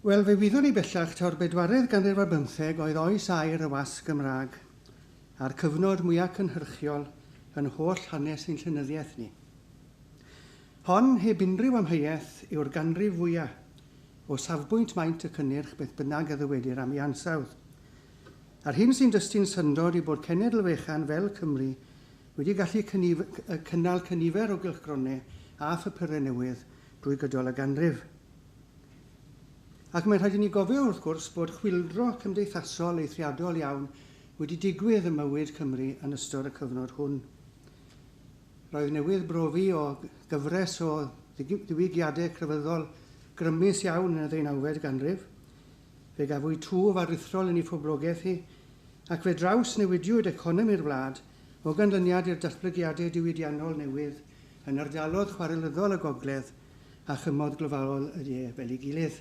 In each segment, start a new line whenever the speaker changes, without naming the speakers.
Wel, fe wyddwn ni bellach taw'r bedwaredd ganrif ar bymtheg oedd oes aur y wasg Gymraeg, a'r cyfnod mwyaf cynhyrchiol yn holl hanes ein llenyddiaeth ni. Hon, heb unrhyw amheuaeth, yw'r ganrif fwyaf, o safbwynt maint y cynnyrch beth bynnag a ddywedir am ei ansawdd. A'r hyn sy'n dystyn syndod yw bod cenedl fechan fel Cymru wedi gallu cynnal cynifer o gylchgronau a phapurau newydd drwy gydol y ganrif. Ac mae'n rhaid i ni gofio, wrth gwrs, bod chwyldro cymdeithasol eithriadol iawn wedi digwydd ym mywyd Cymru yn ystod y cyfnod hwn. Roedd newydd brofi o gyfres o ddiwygiadau crefyddol grymus iawn yn y ddeunawfed ganrif. Fe gafwyd twf aruthrol yn ei phoblogaeth hi, ac fe drawsnewidiwyd economi'r wlad o ganlyniad i'r datblygiadau diwydiannol newydd yn ardaloedd chwarelyddol y gogledd a chymod glofaol y de fel ei gilydd.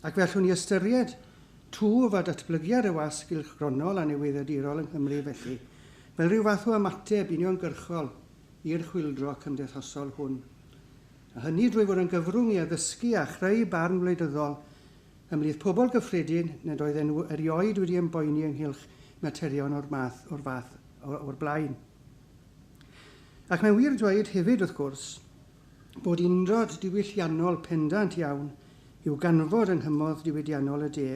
Ac fe allwn ni ystyried twf a datblygiad y wasg gylchgronol a newyddiadurol yng Nghymru felly fel rhyw fath o ymateb uniongyrchol i'r chwyldro cymdeithasol hwn. A hynny drwy fod yn gyfrwng i addysgu a chreu barn wleidyddol ymhlith pobl gyffredin nad oedden nhw erioed wedi ymboeni ynghylch materion o'r math o'r fath o'r blaen. Ac mae'n wir dweud hefyd, wrth gwrs, bod undod diwylliannol pendant iawn i'w ganfod yng nghymoedd diwydiannol y De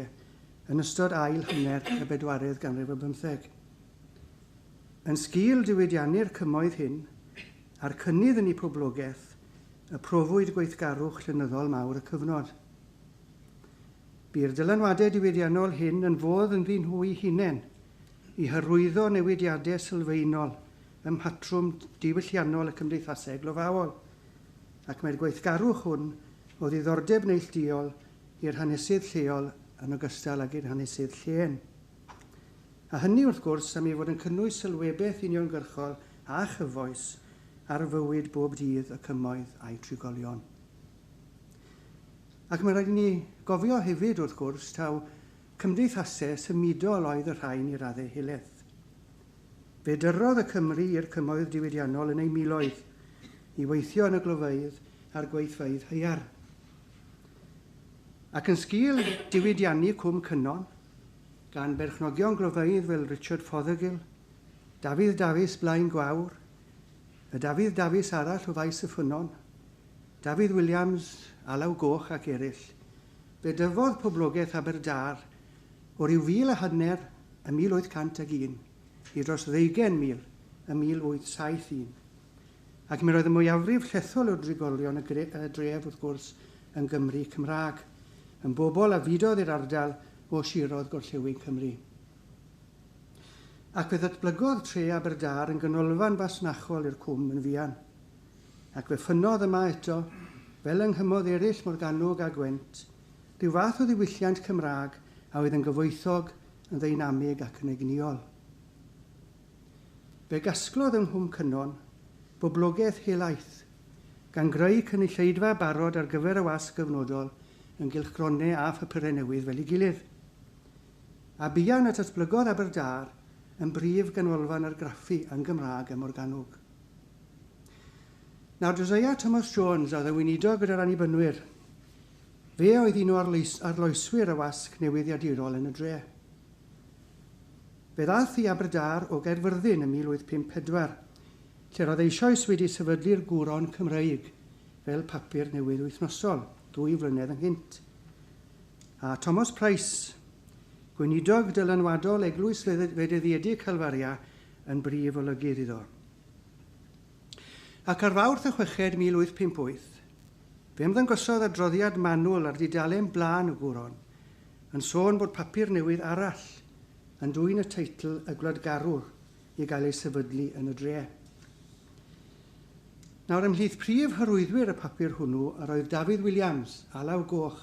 yn ystod ail hanner y bedwaredd ganrif ar bymtheg. Yn sgil diwydiannu'r cymoedd hyn, a'r cynnydd yn eu poblogaeth, y profwyd gweithgarwch llenyddol mawr y cyfnod. Bu'r dylanwadau diwydiannol hyn yn fodd ynddyn nhw'u hunain i hyrwyddo newidiadau sylfaenol ym mhatrwm diwylliannol y cymdeithasau glofaol, ac mae'r gweithgarwch hwn o ddiddordeb neillduol i'r hanesydd lleol yn ogystal ag i'r hanesydd llên. A hynny, wrth gwrs, am ei fod yn cynnwys sylwebaeth uniongyrchol a chyfoes ar fywyd bob dydd y cymoedd a'u trigolion. Ac mae'n rhaid i ni gofio hefyd, wrth gwrs, taw cymdeithasau symudol oedd y rhain i raddau helaeth. Fe dyrrodd y Cymry i'r cymoedd diwydiannol yn eu miloedd, i weithio yn y glofeydd a'r gweithfeydd haearn. Ac yn sgil diwydiannu Cwm Cynon, gan berchnogion glofeydd fel Richard Fothergill, Dafydd Dafis Blaen Gwawr, y Dafydd Dafis arall o Faes y Ffynnon, Dafydd Williams, Alaw Goch ac eraill, fe dyfodd poblogaeth Aberdâr o ryw 1,500 ym 1801 i dros ddeugain mil ym 1871. Ac mi roedd y mwyafrif llethol o drigolion y dref, wrth gwrs, yn Gymry Cymraeg, yn bobl a fudodd i'r ardal o siroedd gorllewin Cymru. Ac fe ddatblygodd tre Aberdâr yn ganolfan fasnachol i'r cwm yn fuan. Ac fe ffynnodd yma eto, fel yng nghymoedd eraill Morgannwg a Gwent, rhyw fath o ddiwylliant Cymraeg a oedd yn gyfoethog, yn ddeinamig ac yn egnïol. Fe gasglodd yng Nghwm Cynon boblogaeth helaeth, gan greu cynulleidfa barod ar gyfer y wasg gyfnodol yn gylchgronau a phapurau newydd fel ei gilydd. A buan y datblygodd Aberdâr yn brif ganolfan argraffu yn Gymraeg ym Morgannwg. Nawr, Josiah Thomas Jones a oedd yn weinidog gyda'r Annibynwyr. Fe oedd un o arloeswyr y wasg newyddiadurol yn y dre. Fe ddaeth i Aberdâr o Gaerfyrddin ym 1854, lle'r oedd eisoes wedi sefydlu'r Gwron Cymreig fel papur newydd wythnosol, ddwy flynedd ynghynt. A Thomas Price, gweinidog dylanwadol Eglwys Fedyddiedig Calfaria, yn brif olygydd iddo. Ac ar Fawrth y Chweched 1858, fe ymddangosodd adroddiad manwl ar dudalen blaen y Gwron yn sôn bod papur newydd arall yn dwyn y teitl Y Gwladgarwr i gael ei sefydlu yn y dre. Nawr, ymhlith prif hyrwyddwyr y papur hwnnw yr oedd Dafydd Williams, Alaw Goch.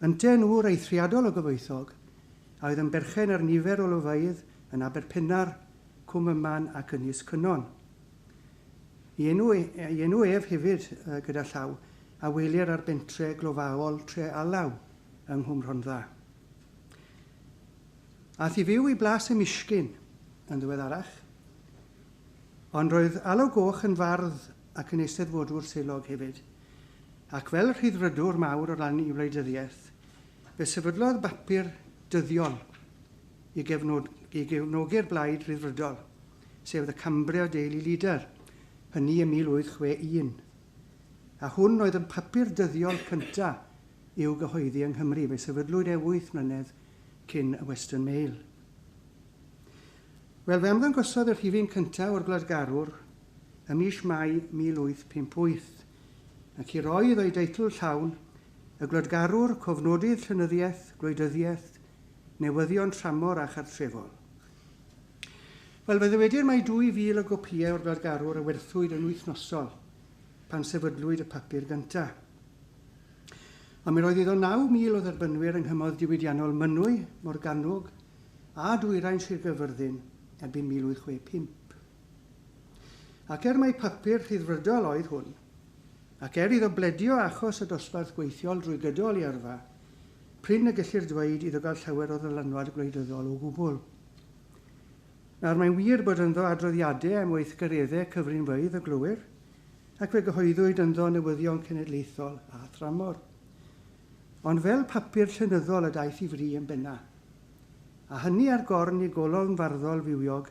Ynte yn ŵr eithriadol o gyfoethog, a oedd yn berchen ar nifer o lofeydd yn Aberpennar, Cwm Yman ac Ynys Cynon. Ei enw, ei enw ef hefyd, gyda llaw, a welir ar bentre glofaol Tre Alaw yng Nghwm Rhondda. Aeth i fyw i Blas y Mishgin yn ddiweddarach, ond roedd Alaw Goch yn fardd ac yn eisteddfodwr selog hefyd. Ac fel rhyddfrydwr mawr o ran ei wleidyddiaeth, fe sefydlodd bapur dyddiol i, gefnod, i gefnogi'r blaid rhyddfrydol, sef The Cambria Daily Leader, hynny ym 1861. A hwn oedd y papur dyddiol cyntaf i'w gyhoeddi yng Nghymru. Fe sefydlwyd e 8 mlynedd cyn y Western Mail. Wel, fe ymddangosodd y rhifyn cyntaf o'r Gwladgarwr ym mis Mai 1858, ac i roi iddo'i deitl llawn, Y Gwladgarwr, Cofnodydd Llenyddiaeth, Gwleidyddiaeth, Newyddion Tramor a Chartrefol. Wel, fe ddywedir mai 2,000 o gopïau o'r Gwladgarwr a werthwyd yn wythnosol pan sefydlwyd y papur gyntaf. Ond mi roedd iddo 9,000 o dderbynwyr yng nghymoedd diwydiannol Mynwy, Morgannwg a Dwyrain Sir Gaerfyrddin erbyn 1865. Ac er mai papur rhyddfrydol oedd hwn, ac er iddo bledio achos y dosbarth gweithiol drwy gydol ei yrfa, prin y gellir dweud iddo gael llawer o ddylanwad gwleidyddol o gwbl. Nawr, mae'n wir bod ynddo adroddiadau am weithgareddau cyfrinfeydd y glowyr, ac fe gyhoeddwyd ynddo newyddion cenedlaethol a thramor. Ond fel papur llenyddol y daeth i fri yn benna. A hynny ar gorn i golofn farddol fywiog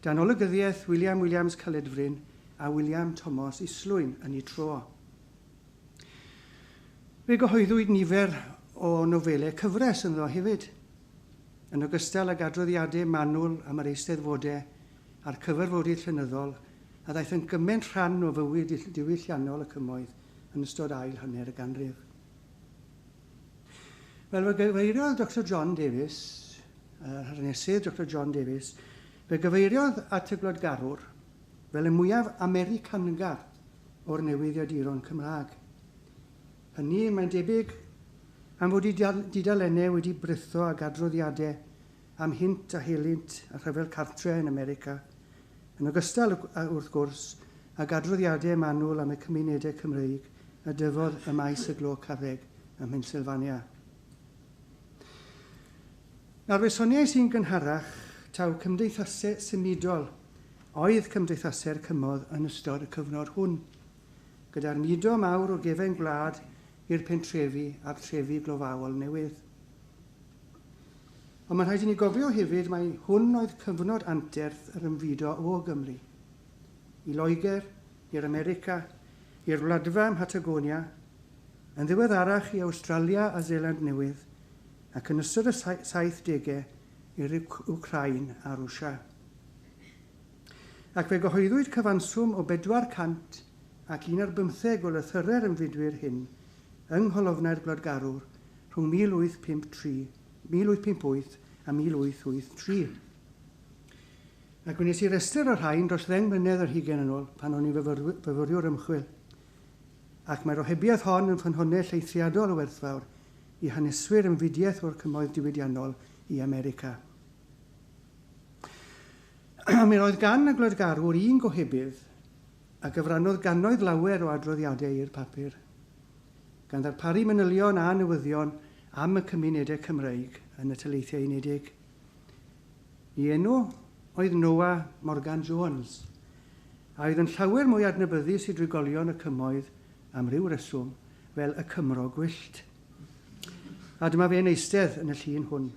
dan olygyddiaeth William Williams Caledfryn a William Thomas Islwyn yn eu tro. Fe gyhoeddwyd nifer o nofelau cyfres ynddo hefyd, yn ogystal ag adroddiadau manwl am yr eisteddfodau a'r cyfarfodydd llenyddol a ddaeth yn gymaint rhan o fywyd diwylliannol y cymoedd yn ystod ail hanner y ganrif. Wel, fe gyfeiriodd Dr John Davies, yr hanesydd Dr John Davies, fe gyfeiriodd at y Gwladgarwr fel y mwyaf Americangar o'r newyddiaduron Cymraeg. Hynny, mae'n debyg, am fod ei dudalennau wedi britho ag adroddiadau am hynt a helynt a rhyfel cartre yn America, yn ogystal, wrth gwrs, ag adroddiadau manwl am y cymunedau Cymreig a dyfodd ym maes y glo carreg ym Mhennsylvania. Nawr, fe soniais i'n gynharach taw cymdeithasau symudol oedd cymdeithasau'r cymoedd yn ystod y cyfnod hwn, gyda'r mudo mawr o gefen gwlad i'r pentrefi a'r trefi glofaol newydd. Ond mae'n rhaid i ni gofio hefyd mai hwn oedd cyfnod anterth yr ymfudo o Gymru. I Loegr, i'r America, i'r Wladfa ym Mhatagonia, yn ddiweddarach i Awstralia a Seland Newydd, ac yn ystod y 70au i'r Wcráin a Rwsia. Ac fe gyhoeddwyd cyfanswm o 400 ac un ar bymtheg o lythyrau'r ymfudwyr hyn yng ngholofnau'r Gwladgarwr rhwng 1853, 1858 a 1883. Ac wnes i restr o'r rhain dros ddeng mlynedd ar hugain yn ôl pan o'n i'n fyfyriwr ymchwil. Ac mae'r ohebiaeth hon yn ffynhonnell eithriadol o werthfawr i haneswyr ymfudiaeth o'r cymoedd diwydiannol i America. Mi roedd gan y Gwladgarwr un gohebydd a gyfrannodd gannoedd lawer o adroddiadau i'r papur, gan ddarparu manylion a newyddion am y cymunedau Cymreig yn y Taleithiau Unedig. Ei enw oedd Noah Morgan Jones, a oedd yn llawer mwy adnabyddus i drigolion y cymoedd am ryw reswm fel y Cymro Gwyllt. A dyma fe'n eistedd yn y llun hwn.